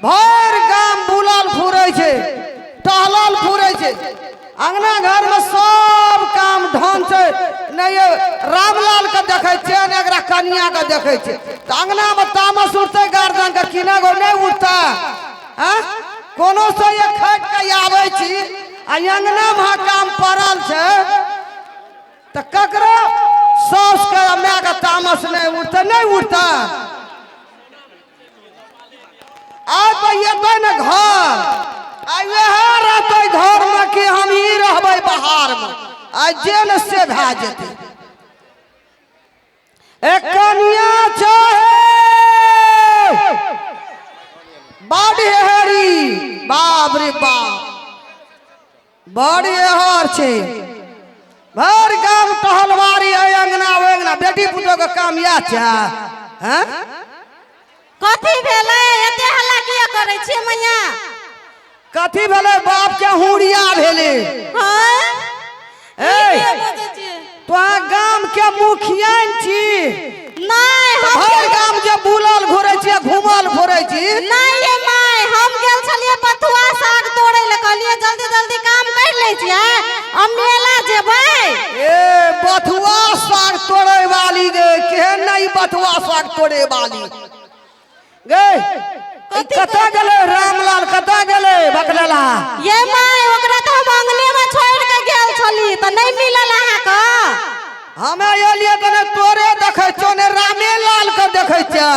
भरि गाम बुलल फुरै छै, टहलल फुरै छै, अंगना घर में सब काम ढंग छै। नहि रामलाल के देखै छियै ने एकरा कनिया के देखै छियै तऽ अंगना में तामस उठतै गार्जियन के कि नहि गो नहि उठतै? आँय कोनो से एक खटि के आबै छी आ अंगना में काम पड़ल छै तऽ ककरो साउस के माय के तामस नहि उठतै? नहि उठतै? आइ तऽ एतै ने घर, आइ वएह रहतै घरमे कि हम ही रहबै बाहरमे, आइ जे ने से भए जेतै। एक कनिया छै बड हेरी, बाप रे बाप, बड़ एहर छै। भरि गाम टहलवारी, एहि अंगना ओहि अंगना, बेटी पुतोह के काम इएह छै? हैं कथी भेलै? एते हल्ला किया करै छियै मैया? कथी भेलै? बाप के हुड़िया भेलै। हाँ? ए किया बजै छियै? तोहाँ गाम के मुखियान छी? नहि। हम भरि गाम जे बुलल घुरै छी, घूमल घुरै छी। नहि ये माय, हम गेल छलियै बथुआ साग तोड़ै लए, कहलियै जल्दी जल्दी काम कर लै छियै आ मेला जेबै। ए बथुआ साग तोड़े वाली गे, केहन नहीं बथुआ साग तोड़े वाली गे। ई कतऽ गेलै रामलाल, कतऽ गेलै बकलेला? ये माय, ओकरा तऽ हम अंगने में छोड़ि के गेल छली तऽ नहि मिलल अहाँके। हमे एलियै तऽ ने तोरे देखै छियौ ने रामे लाल के देखै छियै।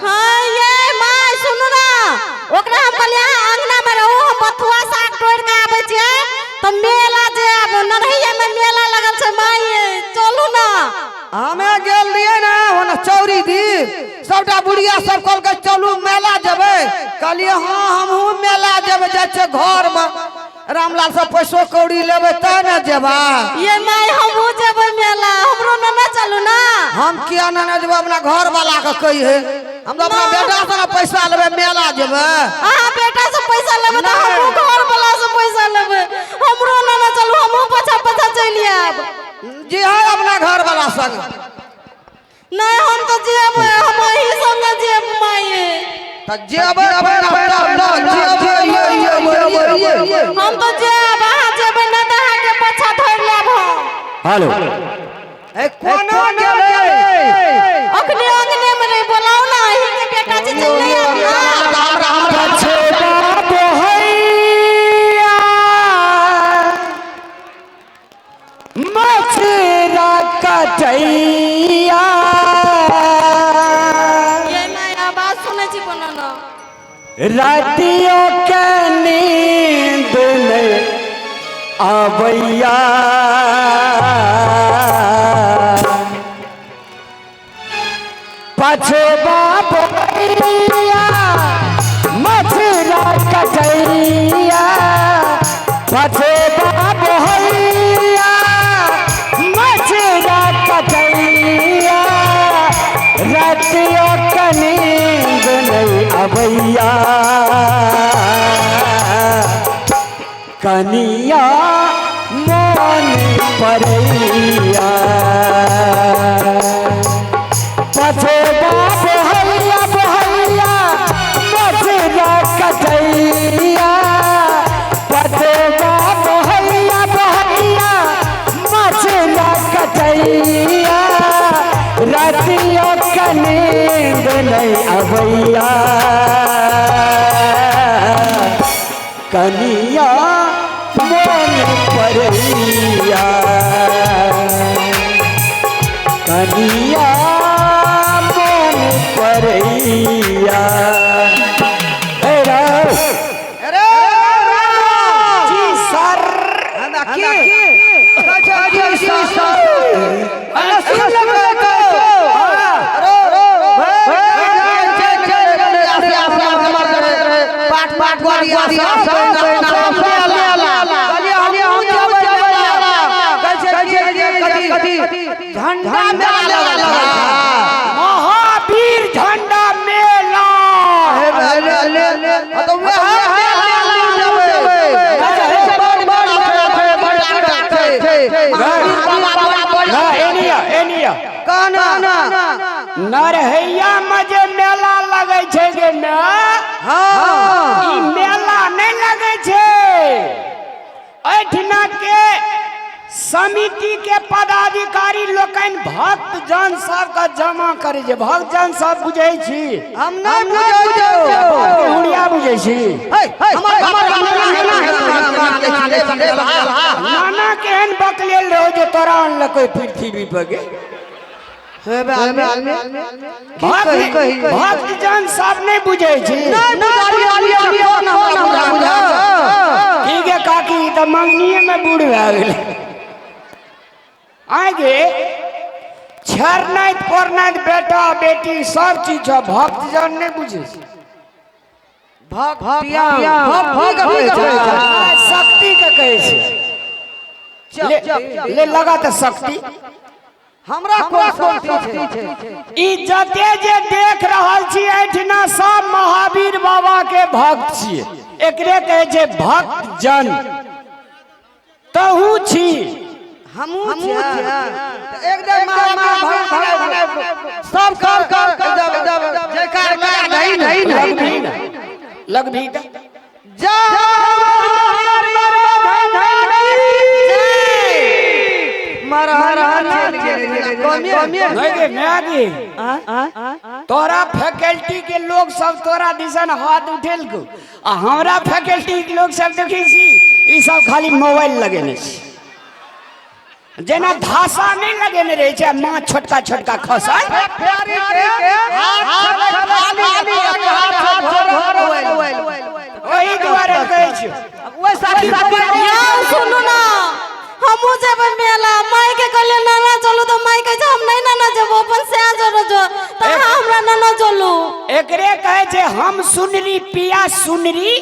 हाँ ये माय, सुनू ना, ओकरा हम कहलियै अहाँ अंगना में रहू, हम बथुआ साग तोड़ि के आबै छियै तऽ मेला जायब, नरहिया में मेला लगल छै माय, चलू ना। हमे गेल रहियै ने ओने चौरी दी, सबटा बुढ़िया सब कहलकै चलू मेला जेबै। कहलियै हाँ हमहूँ मेला जेबै, जाइ छियै घरमे रामलाल से पैसो कौड़ी लेबै तब ने जेबै। ये माय, हमहूँ जेबै मेला, हमरो नेने चलू ना। हम किया नेने जेबै? अपना घर वाला के कहिए, हम तऽ अपना बेटा से ने पैसा लेबै, मेला जेबै। अहाँ बेटा से पैसा लेबै तऽ नहि। हमहूँ घर वाला से पैसा लेबै, हमरो नेने चलू, हमहूँ पाछा पाछा चलि आयब। जी है अपना घर वाला संग। नहि, हम तऽ जेबै, हम अहीं संगे जेब माय। तऽ जेबै तब ने, जेबै ये। हम तऽ जेब, अहाँ जेबै नहि तऽ अहाँके पाछा धरि लेब हम। हेलो। ए कोना गेलै? अखने अंगने में रही, बोलाउ ना, अहीं के बेटा छै, चलि आयब ना। पछबा बोहैया मछरा कटैया, ये माय, आवाज सुनै छी कोनो ना? रातियों के नींद नहीं आबैया, पछबा बोहैया मछरा कटैया, पछबा बोहैया मछरा कटैया, रातियों के नींद नहीं अबैया, कनिया मोन परैया। पछबा बोहैया बोहैया मछरा कटैया, पछबा बोहैया बोहैया मछरा कटैया, रातियों के नींद नहीं अबैया, कनिया मोन परैया, कनिया मोन परैया। हे राव। अरे जी सर। हमरा की कहै छै? जी सर। अरे सुन लेबै तो। अरे पाट पाट गोरिया सब झंडा मेला लगल छै। महावीर झंडा मेला। तो वएह मेला जेबै। ना एनिया एनिया। काना नरहैया में जे मेला लगै छै गे ने। हाँ। एहिठिना के समिति के पदाधिकारी लोकनि भक्तजन सबके जमा करै छै। भक्तजन सब बुझै छी? हम नहि बुझै छौ। बापके हुड़िया बुझै छी? हमर नाना केहन बकलेल रहो जे तोरा अनलकै पृथ्वी पर गे। भक्तजन सब नहि बुझै छी? ठीक है काकी, तऽ मंगनीये में बूढ़ भए गेलै। आगे छरनाइत पड़नाइत बेटा बेटी सब चीज छ, भक्तजन नहि बुझै छै। शक्ति के कहै छै। ले, ले लगा तऽ शक्ति। हमरा कोन शक्ति छै? ई जते जे देख रहल छी एहिठिना सब महावीर बाबा के भक्त छियै। एकरे कहै छै भक्तजन। तहू छी। हमहूँ छियै। एकदम सब काम जयकार लगा दही नहीं। लगभी ने, लगभी तऽ। जय नहीं गे my गे, तोरा फैकल्टी के लोग सब तोरा दिसन हाथ उठेलको आ हमरा फैकल्टी के लोग सब देखै छी ई सब खाली मोबाइल लगेने छै, जेना धासा नहि लगेने रहै छै माछ छोटका छोटका खसल। ओहि दुआरे कहै छियौ। यौ सुनू ना, हमहूँ जेबै मेला। माय के कहलियै नाना चलू तऽ माय कहै छै हम नहि नाना जेबो, अपन सएह जरो जो, तऽ अहाँ हमरा नाना चलू। एकरे कहै छै हम सुनरी पिया सुनरी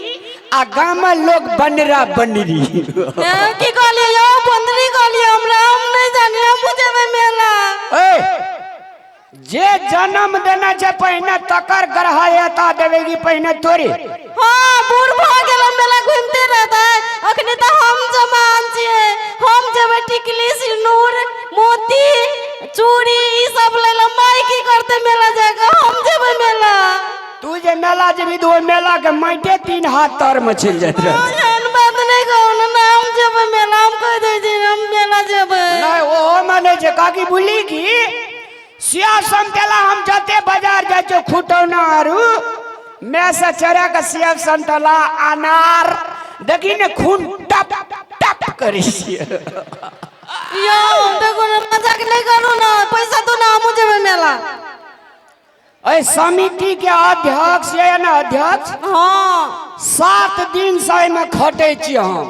आ गाम में लोग बनरा बनरी। की कहलियै यौ? बंदरी कहलियै हमरा? हम नहि जानी, हमहूँ जेबै मेला। ए, जे जन्म देने छै पहिने तकर ग्रहयता देबेगी पहिने तोरे। हाँ, बूढ़ भऽ गेल मेला घूमते रहतै। अखनी तऽ हम जवान छियै, हम जेबै टिकली सिनूर मोती चूड़ी ई सब लै लए। माय की करतै मेला जाके? हम जेबै मेला। तू जे मेला जेबही तऽ ओहि मेला के माइटे 3 हाथ तर में चलि जाइत रहत। एहन बात नहि कहू ने, ना हम जेबै मेला, हम कहि दै छी हम मेला जेबै। नहि ओहो मे नहि छै काकी, बुझली की सिया संतेला हम जते बाजार जाइ छियै खुटौना आरू मैं से चढ़ा के सिया संतला अनार देखी ने खून टप टप करै छियै। यौ देखो ने, मजाक नहि करू ने, पैसा दू ना, हमहूँ जेबै मेला। एहि समिति के अध्यक्ष ये ने अध्यक्ष? हाँ। 7 दिन से एहिमे खटै छी हम।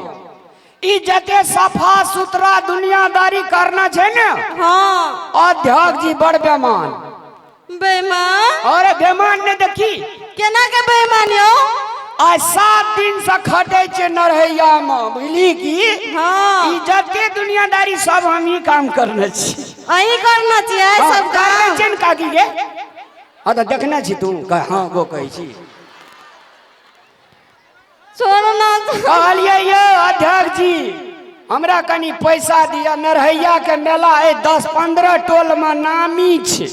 ई जते सफा सुथरा दुनियादारी करना छै ने। हाँ। अध्यक्ष जी बड़ बेमान। बेईमान? अरे बेमान ने देखी केना के बेईमान यौ? आ 7 दिन से खटै छै नरहैया में, बुझली की? हाँ। ई जते दुनियादारी सब हम ही काम करने छी। अहीं करना छियै सब करने काम? छियै ने काकी के? हाँ तऽ देखने छी तू? हाँ गो कहै छी। छोड़ू ना। कहलियै यौ अध्यक्ष जी हमरा कनि पैसा दिअ, नरहैया के मेला अइ 10-15 टोल में नामी छै,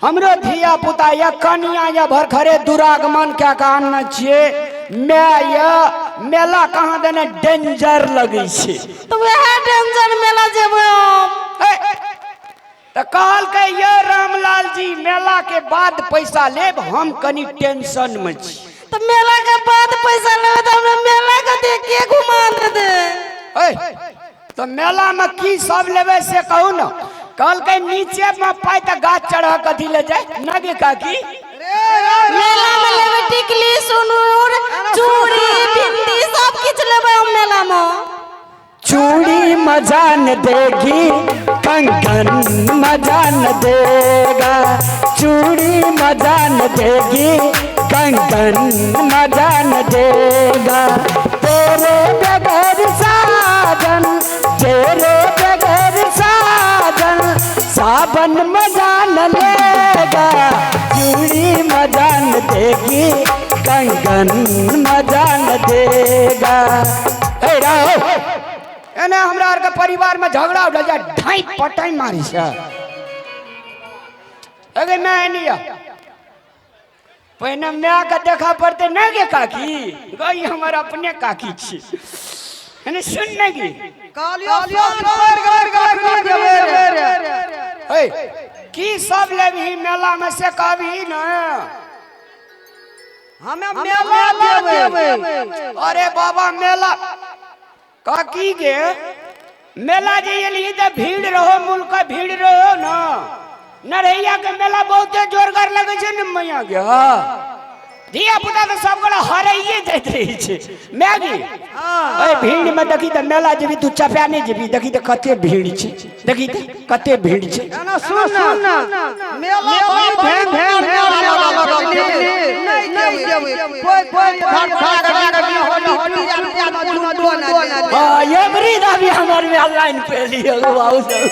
हमरो धिया पुता या कनिया या भरखरे दुरागमन कए कऽ आनने छियै, my या मेला कहाँ देने डेंजर लगै छै। तऽ वएह डेंजर मेला जेबै हम। तऽ कहलकै यौ रामलाल जी मेला के बाद पैसा लेब, हम कनि टेंशन में छी। तऽ मेला के बाद पैसा लेबै तऽ हमरा मेला के देख के घुमा देतै। तऽ मेला में की सब लेबै से कहू ने। कहलकै नीचे में पाइ तऽ गाछ चढ़ऽ कथी ले जाय ना गे काकी? मेला में लेबै टिकली सिनूर चूड़ी बिंदी सब किछु लेबै हम मेला में। चूड़ी मजान देगी कंगन मजान देगा, चूड़ी मजान देगी कंगन मजान देगा, तेरे बगैर साजन तेरे बगैर साजन सावन मजान लेगा, चूड़ी मजान देगी कंगन मजान देगा। ए राहो, एने हमरा आर के परिवार में झगड़ा उठल जाय ढाई पटाई मारी छै। अगे मैं एनी पहिने my के देखा पड़ते ना गे काकी, गई हमर अपने काकी छी। यानी सुन नहीं कहलियो साँझ पड़ि गेलै कखनी जेबै रे? ए की सब लेबही मेला में से कहबही ना? हमे मेला जेबै। अरे बाबा मेला काकी के मेला जे एलही तऽ भीड़ रहो, मुल्क भीड़ रहो ना। नरैया के मेला बहुते जोरगर लगे छै ने मैया के। हाँ धिया पुता तऽ सब गोरा हराइए जाइत रहै छै। मैगी ए भीड़ में देखी तऽ मेला जेबी तू चपा नहि जेबी, देखी तऽ कते भीड़ छै, देखी तऽ कते भीड़ छै। ना सुन ना, मेला बड़ी भयंकर मेला लगल छै। नहि जेबै कोई कोई धड़फड़ा गाड़ी होली पूजा पूजा ना। हाँ ये वृद्ध अभी हमारे में लाइन पे लिए बाबू सब।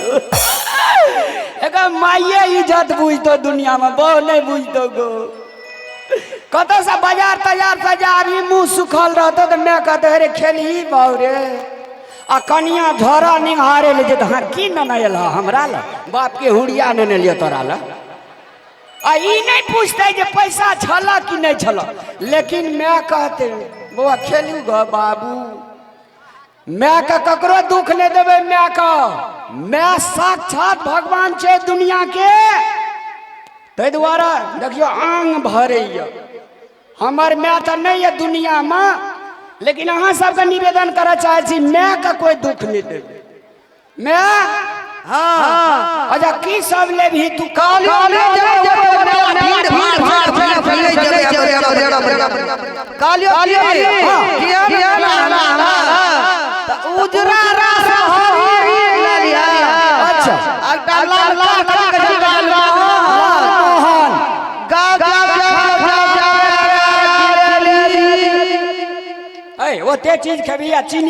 एक माइये इज्जत बुझतो दुनिया में, बहु नहीं बुझतो गो। कतौ से बाजार तजार से जाबी मुंह सुखल रहतो तो मैं कहते अरे खेलही बाबू रे। आ कनिया झोरा निहारे ले जे हाँ की न आयल हमरा ला, बाप के हुड़िया ने लियो तोरा ला। आ ई नहीं पूछते जे पैसा छला कि नहीं छला, लेकिन मैं कहते बौआ खेलू गो बाबू। मैं के ककरो दुख नहीं देबै, मैं के मैं साक्षात भगवान छै दुनिया के। ताहि दुआरे देखियौ आंग भरैया हमर माय तऽ नहीं है दुनिया में, लेकिन अहाँ सबके निवेदन करऽ चाहै छी माय के कोई दुख नहीं देबै। माय हाँ अच्छा की सब लेबही तू? कहलियो जेबै मेला भीड़ भाड़ भाड़ नहि जेबै। कहलियो किया ना उजरा रस हरी लिया। अच्छा एकटा लाल लाल कलर मोहन गा ओते चीज खेबही आ चीनी